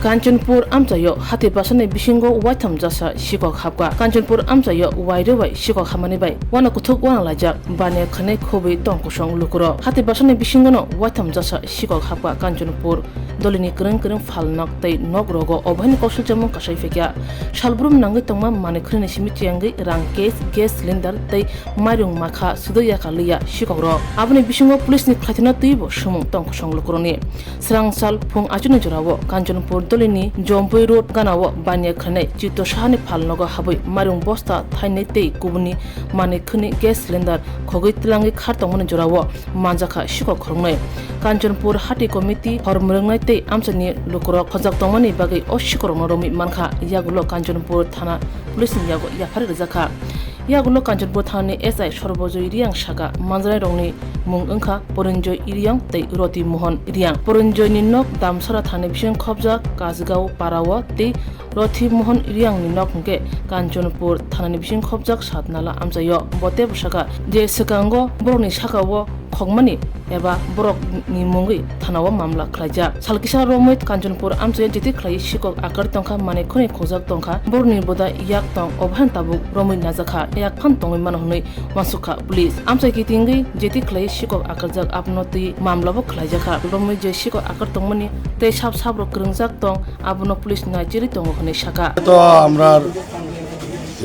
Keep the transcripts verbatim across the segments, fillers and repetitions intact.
Kanchanpur amchaio hati basani bisingo waitham jasa sikok hapkha. Kanchanpur amchaio wairwi bai sikok hamani bai wana kuthuk wana laijak baniya khwnai khobwi tong kosong lukurok. Hati basani bisingono waitham jasa sikok hapkha Kanchanpur dolini kwrwng kwrwng phalnok tei nok rogo obohaino koksilchamung kasai phaikha. Salbrum nangwi tongma manwi khwnani simi chiyangwi rang case, gas cylinder tei mairung makha sudui yakaliya sikokrok. Aboni bisingo police ni khlaithana twibo sumung tong kosong lukurokni. Srang sal phung achuni jorao Kanchanpur dolini Jompui Road ganao baniya khwnai Chitto Sahani phalnogo habwi mairung bosta thainwi tei kubuni manwi khwnwi gas cylinder khogwi twlangwi khar tongmani jorao manjakha sikok khoroknwi. Kanchanpur hati committee hor mwrwngnai tei amchaini lukurok hojak tongmani bagwi o sikorokno romwi mankha, yagulo Kanchanpur thana police ni yago yaphari rwjakha. Yagulo Kanchanpur thanani S I Sorbojoy Riang saka manjanairokni mung wngkha Porinjoy Riang tei Roti Mohon Riang. Porinjoyni nok Damsara thani bising khobjak Kajgao Parao tei Roti Mohon Riangni nok hwnkhe Kanchanpur thanani bising khobjak Satnala amchaio. Bo teibo saka je swkango borokni sakao khokmani eba borokni mungwi thanao mamla khlaijak. Sal kisa romwi Kanchanpur amchaio jiti khlaiwi sikok akar tongkha, manwi khwnwi khojak tongkha, borokni boda yak tong, obohai tabuk romwi najakha, yak phan tongwi mano hwnwi uansukha police. Amchai kitingwi jiti khlaiwi sikok akarjak abono twi mamlabo khlaijakha. Romwi je sikok akar tongmani tei sab sabrok kwrwngjak tong, abono police naichirwi tongo hwnwi sakha. তো আমরা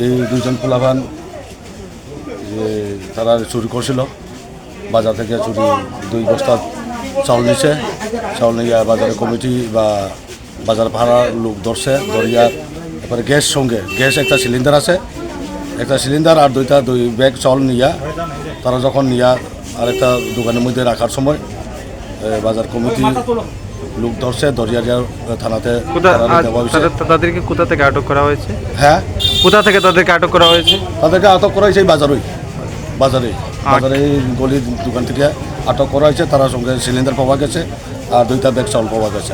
এই দুইজন পোলাপান যে তারা চুরি করছিল, বাজার থেকে চুরি দুই বস্তা চাউল নিছে। চাউল নিয়ে বাজারে কমিটি বা বাজার ভাড়া লোক ধরছে, ধরিয়া এরপরে গ্যাস সঙ্গে, গ্যাস একটা সিলিন্ডার আছে, একটা সিলিন্ডার আর দুইটা, দুই ব্যাগ চাউল নিয়া তারা যখন নিয়া আরেকটা দোকানের মধ্যে রাখার সময়, এ, বাজার কমিটি লোক ধরছে, ধরিয়া গিয়া থানাতে কোথা-, তারা আ-, দেওয়া হয়েছে। তাদের, তাদেরকে কোথা থেকে আটক করা হয়েছে? হ্যাঁ? কোথা থেকে তাদেরকে আটক করা হয়েছে? তাদেরকে আটক করা হয়েছে এই বাজারই, বাজারে, আর বাজারে এই গলির দোকান থেকে আটক করা হয়েছে। তার সঙ্গে সিলিন্ডার পাওয়া গেছে আর দুইটা ব্যাগ চাউল পাওয়া গেছে।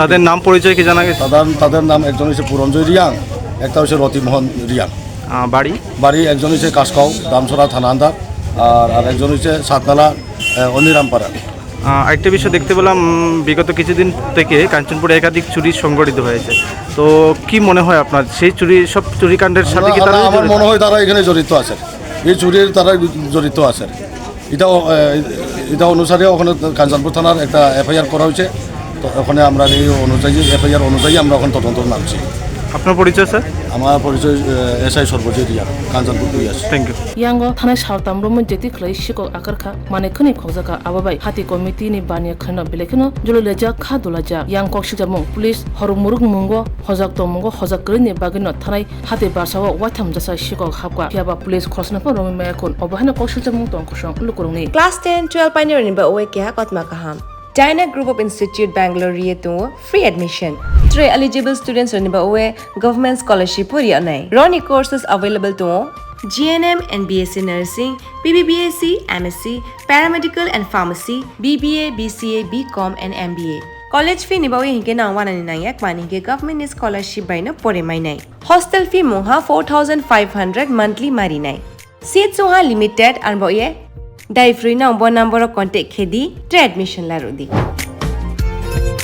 তাদের নাম পরিচয় কি জানা গেছে? তাদের, তাদের নাম একজন হচ্ছে পুরঞ্জয় রিয়াং, একটা হচ্ছে রতিমোহন রিয়াং। আহ, বাড়ি? বাড়ি একজন হচ্ছে কাশকাও, দামছড়া থানা আন্ডার, আর, আর একজন হচ্ছে সাতনালা, আহ, অনিরামপাড়া। আহ, আরেকটা বিষয় দেখতে পেলাম, উম, বিগত কিছুদিন থেকে কাঞ্চনপুরে একাধিক চুরি সংঘটিত হয়েছে। তো কি মনে হয় আপনার, সেই চুরি, সব চুরিকাণ্ডের সাথে কি আমরা, তারা আমরা, জড়িত? আমার মনে হয় তারা এখানে জড়িত আছে, এই চুরির তারা জড়িত আছে। এটা, এ, এটা অনুসারে ওখানে কাঞ্চনপুর থানার একটা এফআইআর করা হয়েছে। তো ওখানে আমরা এই অনুযায়ী, এফআইআর অনুযায়ী আমরা ওখানে তদন্ত নামছি। আপনার পরিচয়, স্যার? আমার পরিচয়, এ, SI Sarbajit Riya, Kanchanpur PS. Thank you. Yango thanai saltam romwi jeti khlai sikok akarkha, manwi khwnwi khokjakha, abo bai hati committee ni baniya khwlaino belai kheno jololajak kha dulajak. Yang kok sikjamung police horok muruk mungo hojak tongmungo hojak kwrwini bagwino thanai hati barsao waitham jasa sikok hapkha, phiyaba police khoroksa phano romwi maya khun, obo haino kok sikjamung tong kosong lukurokni. Class ten, twelve painirokni ba oe keha kotma kaham. Dyna Group of Institute Bangalore ri tongo free admission. Tre eligible students rokni ba oe government scholarship bo ri anai. Roni courses available tongo G N M and B S C nursing, B B B S C, M S C, paramedical and pharmacy, B B A, B C A, B Com and M B A. College fee ni ba oe hinkhe nang wanani nangya, kmani hinkhe government ni scholarship bai no pore mainai. Hostel fee mungha four thousand five hundred monthly marinai. Seats wngha limited, arbo ye dai phrwi no bo number o contact khe di, tre admission la rw di.